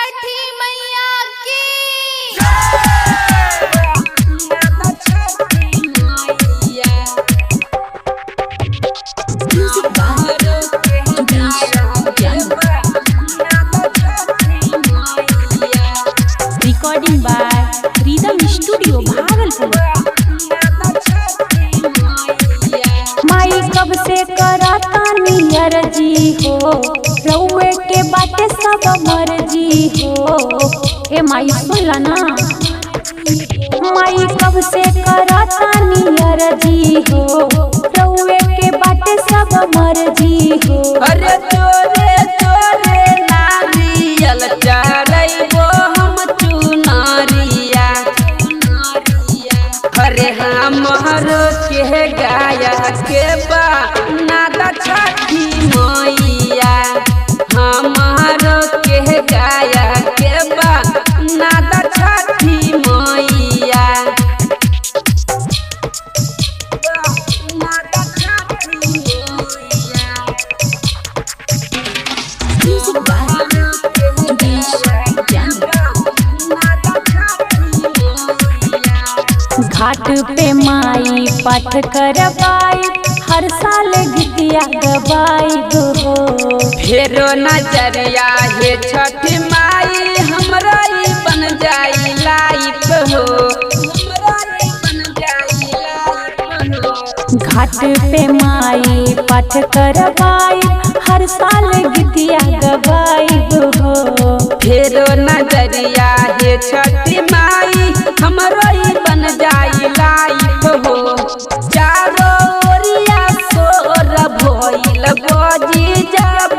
छठी मैया की। Recording by Rhythm studio Bhagalpur. माई कब से करता नियर जी हो, रउए के बाटे सब मर्जी हो। ए माई सुन ना, माई कब से करता नियर जी हो, रउए के बाटे सब मर्जी हो। अरे तोरे तोरे नारियल चढ़ैबो हम चुनरिया। अरे हमर के गाया के बा नादा छठी मैया, हमर के गाया के बा नादा छठी मैया। नादा छठी मैया। घाट पे माई पाठ करबाई, हर साल गीतिया गबाई हो। फेरो नजरिया हे छठ माई, हमरा ई बन जाई लाइफ हो। हमरा ई बन जाई लाइफ हो। घाट पे माई पाठ करबाई, हर साल गीतिया गबाई हो। फेरो नजरिया हे छठ माई, हमरा ई बन जाई लाइफ हो। चारो ओरिया सोर भइल बजी जब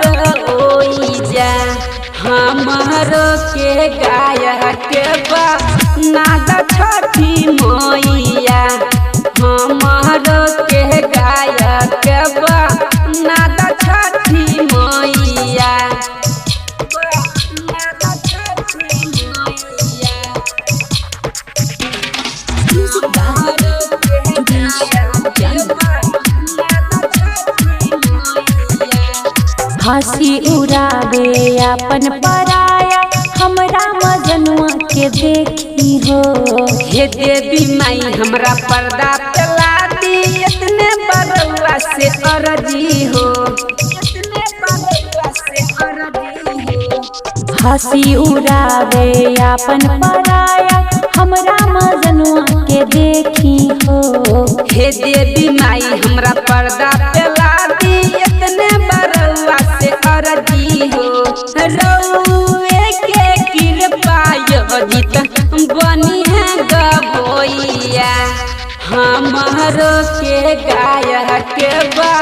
ओइ जा, हमरो के गाया के बा नादा छठी मैया, हमरो के गाया के बा नादा छठी मैया। नादा छठी मैया। हंसी उड़ावे अपन पराया, हमरा मजनुआ के देखी हो। हे देवी माई हमरा पर्दा चला दी, इतने बरौआ से अरजी हो। इतने बरौआ से अरजी हो। हंसी उड़ावे अपन पराया, हमरा मजनुआ के देखी हो। हे देवी माई हमरा पर्दा चला दी, इतने बरौआ से अरजी हो। रौए के कृपा योजित बनी है गबोइया, हमरो के गाया के बा